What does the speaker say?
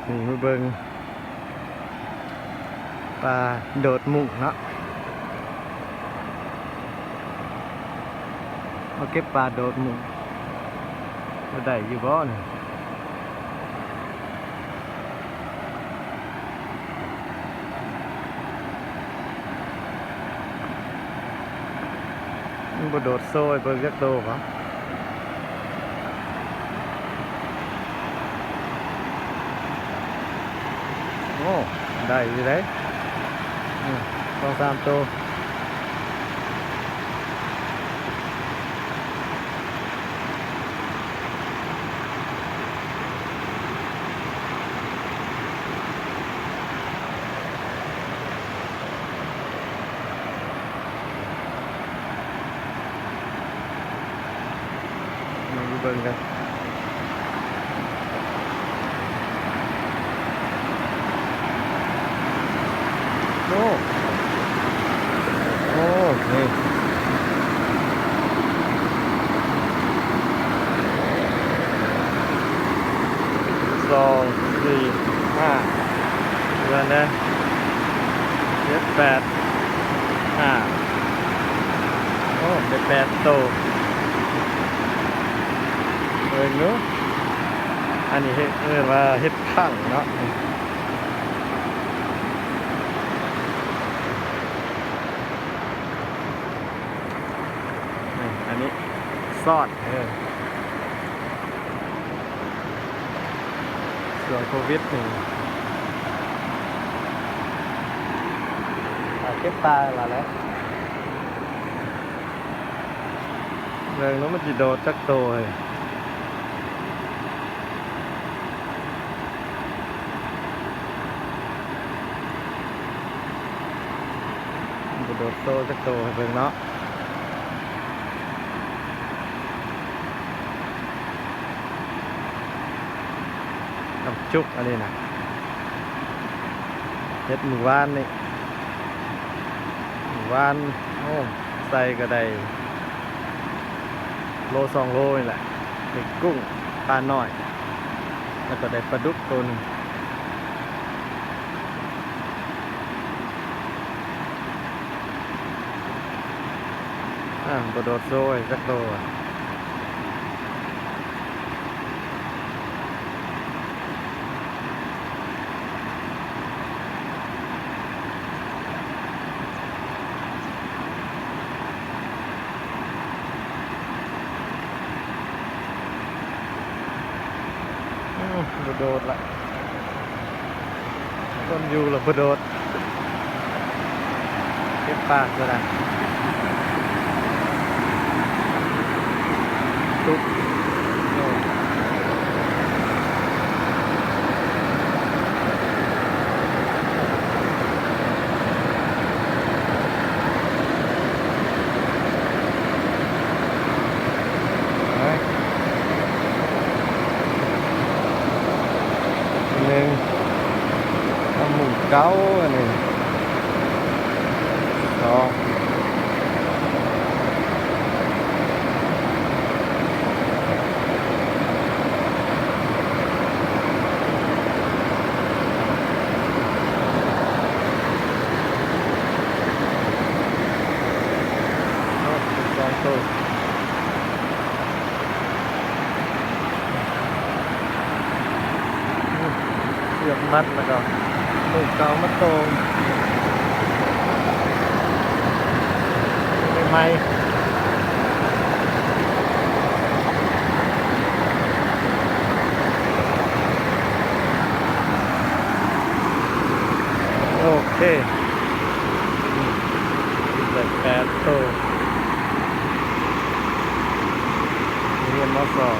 ນີ້ມາເບິ່ງປາໂດດມຸ້ງເນາະ ມາເກັບປາໂດດມຸ້ງ ວ່າໄດ້ຢູ່ບໍ່ນີ້. ມັນບໍ່ໂດດໂຊໃຫ້ເບິ່ງຈັກໂຕບໍ? ໂອ້ ໄດ້ຢູ່ເດ້ ອືມ ສອງສາມໂຕ. ມາເບິ່ງກັນ ໂອ້ ໂອ້ ນີ້ ສອງ ສີ່ ຫ້າ ເດືອນນະ ເຈັດ ແປດ ຫ້າ ໂອ້ ໄດ້ແປດໂຕ ເບິ່ງດູ ອັນນີ້ເຮັດ ເອີ້ນວ່າເຫັດຂັງເນາະ ນີ້ ອັນນີ້ຊ້ອນ ເອີ ຊ່ວງໂຄວິດນີ້ ເອົາເກັບປາລະແຫຼະ ເບິ່ງດູມັນຊິໂດດຈັກໂຕເຮີ້ຍ. ບໍ່ໂດດໂຊຈັກໂຕໃຫ້ເບິ່ງເນາະ ນ້ຳຈຸກອັນນີ້ນະ ເຮັດມື້ວານນີ້ ມື້ວານ ໂອ້ ໃສ່ກໍໄດ້ໂລສອງໂລນີ້ແຫຼະ ໄດ້ກຸ້ງປານ້ອຍ ແລ້ວກໍໄດ້ປາດຸກໂຕໜຶ່ງ. ອ່າ ບໍ່ໂດດໂຊຈັກໂຕ ອືມ ບໍ່ໂດດລະ ຄົນຢູ່ລະບໍ່ໂດດ ເກັບປາຊະນະ ຕຸກ ໂອ້. ໜຶ່ງ ເອົາໝູ່ເກົ່າອັນນີ້ ສອງ ເອົາ ສອງໂຕ ເຊືອກມັດ ແລ້ວກໍໝູ່ເກົ່າມາໂຕ່ງ ໃໝ່ໆ. ໂອເຄ ໄດ້ແປດໂຕ ນັກຮຽນ ມ.ສອງ